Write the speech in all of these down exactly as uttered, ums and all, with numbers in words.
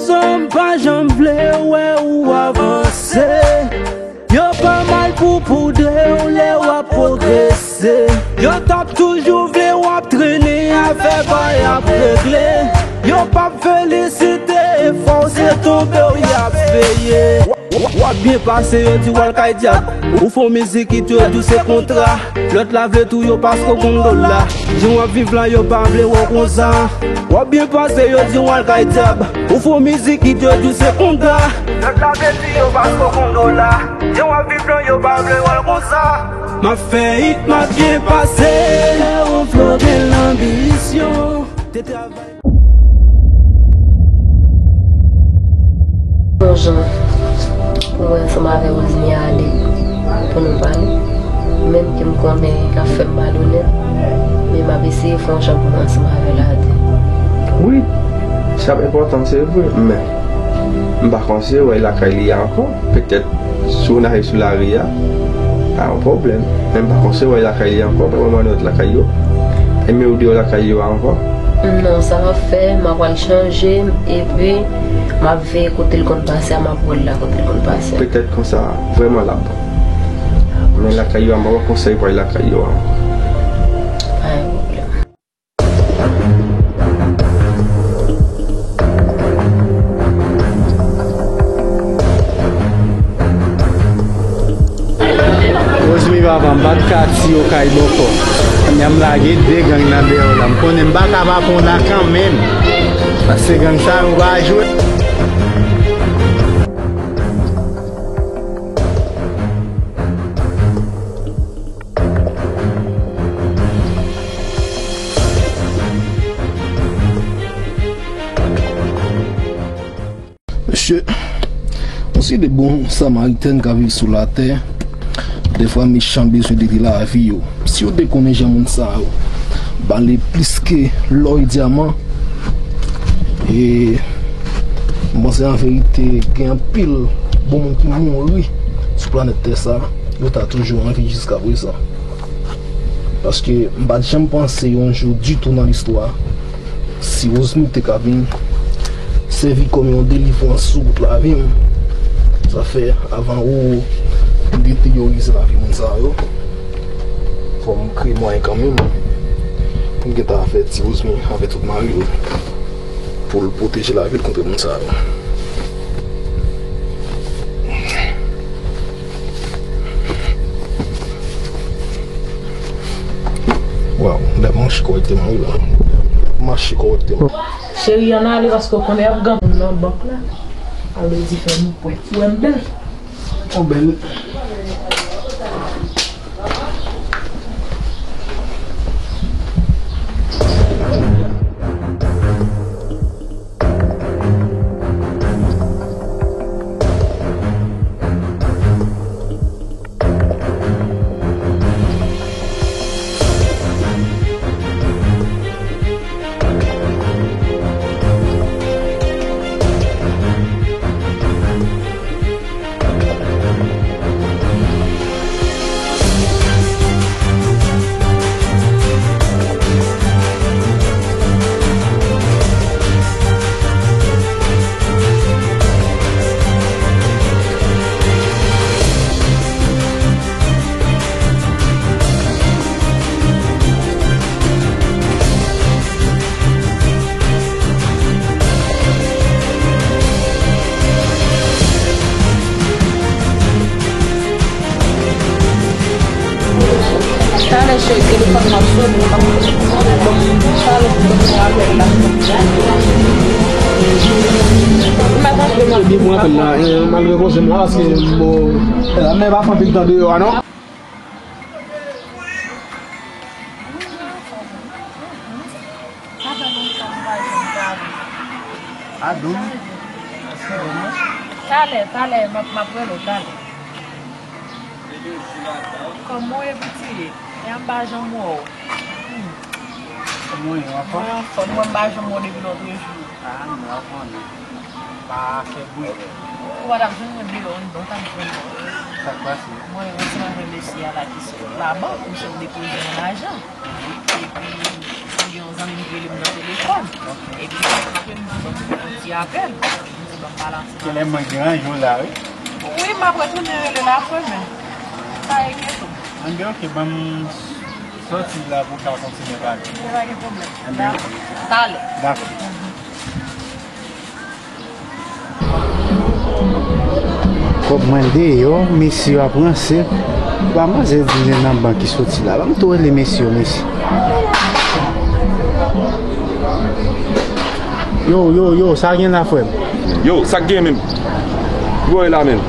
San m pa janm vle wè ou avanse. Yo pa mal pou poudre w lè w ap pwogrese. Yo t ap toujou vle w ap trennen afè pa y ap regle. Yo p ap felisite efò w, se tonbe w y ap veye. W ap byen pase, yo di w al kay dyab. Ou fè w mizik, kite yo di w se kontra. Lòt la vle touye w paske w konn dola. Jan w ap viv la, yo pa vle wè w konsa. W ap byen pase, yo di w al kay dyab. Ou fè w mizik, kite yo di w se kontra. Lòt la vle touye w paske w konn dola. Jan w ap viv la, yo pa vle wè w konsa. M ap fè hit, m ap byen pase. Lè w flow gen lanbisyon. Te travay. Yon jan pou mwen ansanm avè Rosemary ale pou nou pale. Menm ke m konnen l ap fè m malonèt, men m ap eseye fè yon jan pou mwen ansanm avè l ale. Wi, sa ap enpòtan, se vre, men m pa konn si yo wè l lakay li a ankò. Petèt, si w nan sou lari a, pa yon pwoblèm. Men m pa konn si yo wè l lakay li ankò, pa yon manèt lakay yo. Ebyen ou deyò lakay yo a ankò. Non, sa m ap fè, m ap al chanje m, epi m ap veye kote l konn pase a, m ap wè l la kote l konn pase a. Petèt konsa, vrèman l ap bon. Men lakay yo a, m pa wè konsa yo pral lakay yo a ankò. Pa gen pwoblèm. Rosemary papa, m pa t ka di yo kay bòkò. Kounye a m lage de gang nan dèyè w la. M konnen m pa ka pa pran w la kanmenm. Paske gang sa yo pa jwe. Mesye, yon seri de bon Samariten ka viv sou latè, dèfwa mechan bezwen detwi lavi yo. Si yo te konnen jan moun sa yo bale plis ke lò e dyaman, e m panse an verite gen anpil bon moun ki mouri sou planèt tè sa, yo ta toujou an vi jiska prezan. Paske m pa t janm panse yon jou ditou nan listwa, si Rosemary te ka vin sèvi kòm yon delivrans sou wout lavi m, sa fè avan ou deteryorize lavi moun sa yo, fò m kreye mwayen kanmenm pou m gentan avèti Rosemary avè tout mari l pou l pwoteje lavi l kont moun sa yo. Waw, lè mache kòrèkteman wi la. Mache kòrèkteman. Cheri, ann ale paske w konnen y ap gen moun nan bank la. Alò di fè m pwèt. Ou wè m bèl? Ou bèl. Talè cheri, telefòn m ap sone, m ap sone. Bon, talè m ap sone apèl la. M pa tann. Epi mwen apèl la, eh, malgre koze m la, paske m, eh, men pa fè anpil tan deyò a, non. Sa fè lontan m pa jwenn Carlo. Pardon? Talè, talè, m ap, m ap rele w talè. Kòman w ye, piti? E a m pa janm wè w. Hmm. Kòman w ye, w anfòm? Mwen anfòm, mwen m pa janm wè w depi lòtrejou. Ah, mwen anfòm. Pa fè bri. Ou pa t ap jwenn mwen deyò, wi, bon, w t ap jwenn mwen. Sa k pase? Mwen, ansanm avèk mesye a la ki sot labank, misye depoze yon lajan. Epi, gen yon zanmi m ki rele m nan telefòn. telefòn. Epi, m ap yon ti apèl. M di, "Ban m pale ansanm." Kilè mwen deranje w la, wi. Wi, m ap retounen rele l apre, men pa enkyete w. Anben, oke, ban m sòti la pou w ka kontinye pale. Pa gen pwoblèm. Anben, oke. Talè. Dakò. Kòb mwen deyò, mesye yo ap ranse. Ba manzè di se nan bank ki soti la. Ban m tou rele mesye yo, mesye. Yo, yo, yo, sa gen la, frè m? Yo, sa k gen menm? Ki bò e la menm?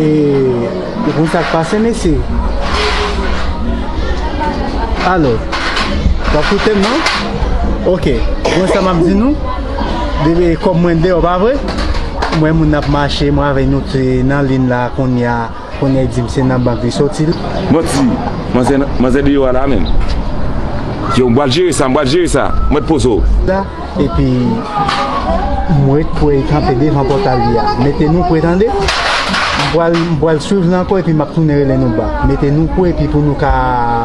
E, ou konn sa k pase, mesye? Alò, w ap koute m, non? Oke, ou konn sa m ap di nou? Depi kòb mwen deyò, pa vre? M wè moun ap mache, mwen avèk nou te nan liy la kounye a, kounye a, li di m se nan bank li soti. Manti, manzè, manzè deyò a la menm. Yo, m pral jere sa, m pral jere sa. Mwen poze w. Epi, m ret kwè kanpe devan pòt a li a. Mete nou kwè, tande. M pral, m pral swiv l ankò epi m ap tounen rele nou bak. Mete nou kwè epi pou nou ka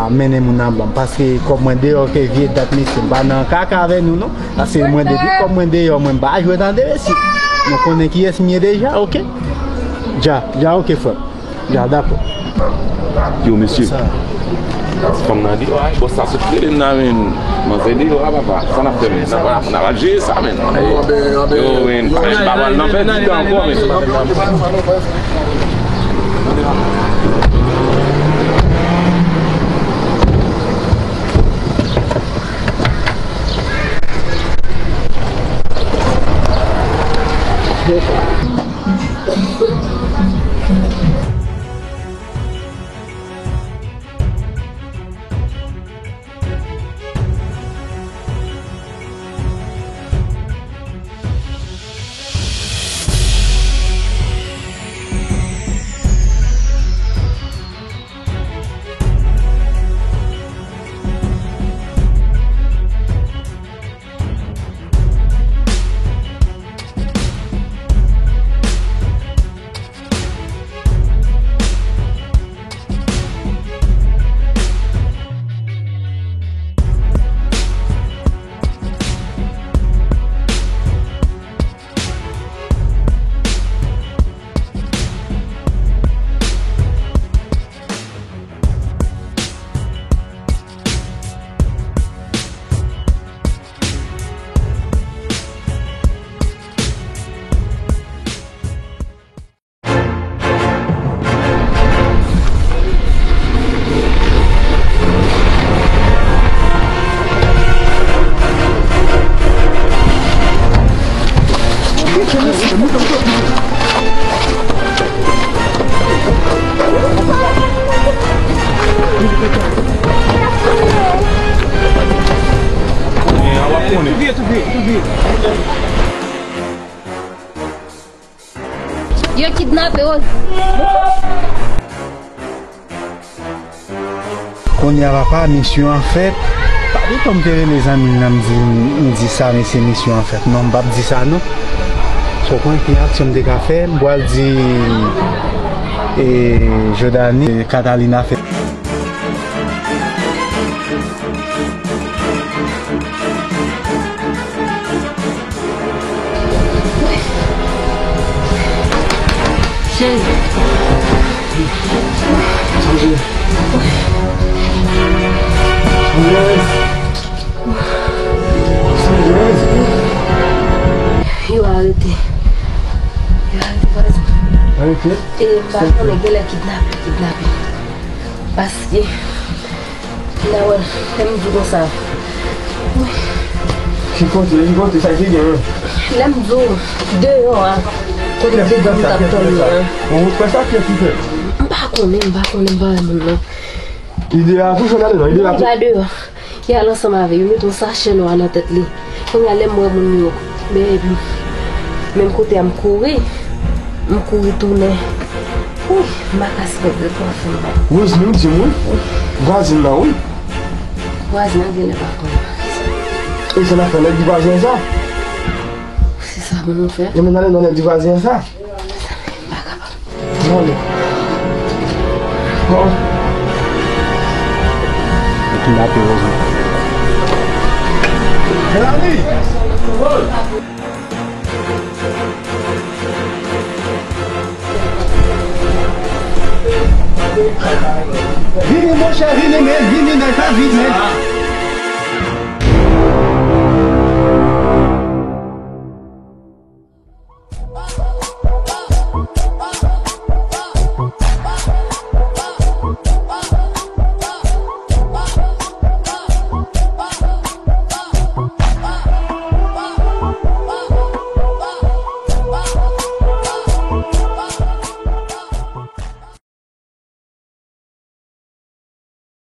mennen moun anba m. Paske kòb mwen deyò ke vye dat, mesye. M pa nan kaka avè nou, non. Paske mwen depi kòb mwen deyò, mwen m pa jwe, tande, mesye. Nou konnen kiyès m ye deja, oke? Dja, dja, oke, frè m. Ya, dakò. Yo, mesye. Sa. Fanm nan deyò a, bòs la sot rele m nan, men. Manzè deyò a, papa. Sa n ap fè, men? N ap, n ap, n ap jere sa, men. Yo, men, pa, pa pral nan pèdi tan ankò, men. Yo kidnape Rosie. Kounye a papa, misyon an fèt. Pa pito m te rele zanmi m nan, m di, m di sa, mesye, misyon an fèt. Non, m p ap di sa, non. Sa w konnen ki aksyon m te ka fè? M pral di, e, Jodani, Catalina fè. Cheri. Chanje. Chanje. Chanje. Yo arete. Yo arete, pa egzanp. Arete? E, m pa konnen, genlè kidnape, kidnape. Paske, la wè, lè m di w konsa. Ki kote, ki kote, sa ki genyen? Lè m di w, deyò a. Kote, kote sa, kote sa? Ou wè sa, kote sa? M pa konnen, m pa konnen, m pa wè moun nan. Ide a pou Jonathan, non, ide a pou. Li pa deyò. Li al ansanm avè yo, mete yon sachè nwa nan tèt li. Kounye a, lè m wè moun yo, men, menm kote a, m kouri. M kouri tounen. Wi, m pa ka sipòte twa fanm nan. Rosemary, di m wi. Vwazin nan, wi. Vwazin nan genlè pa konnen bagay sa. E sa n ap fè, nèg di vwazin sa? Se sa pou nou fè. E men n ale nan nèg di vwazin sa. M pa kapab. Bon. Bon. Mbappe, Rosman. Melanie! Vini, monchè, vini, men, vini, men, fè vit, men.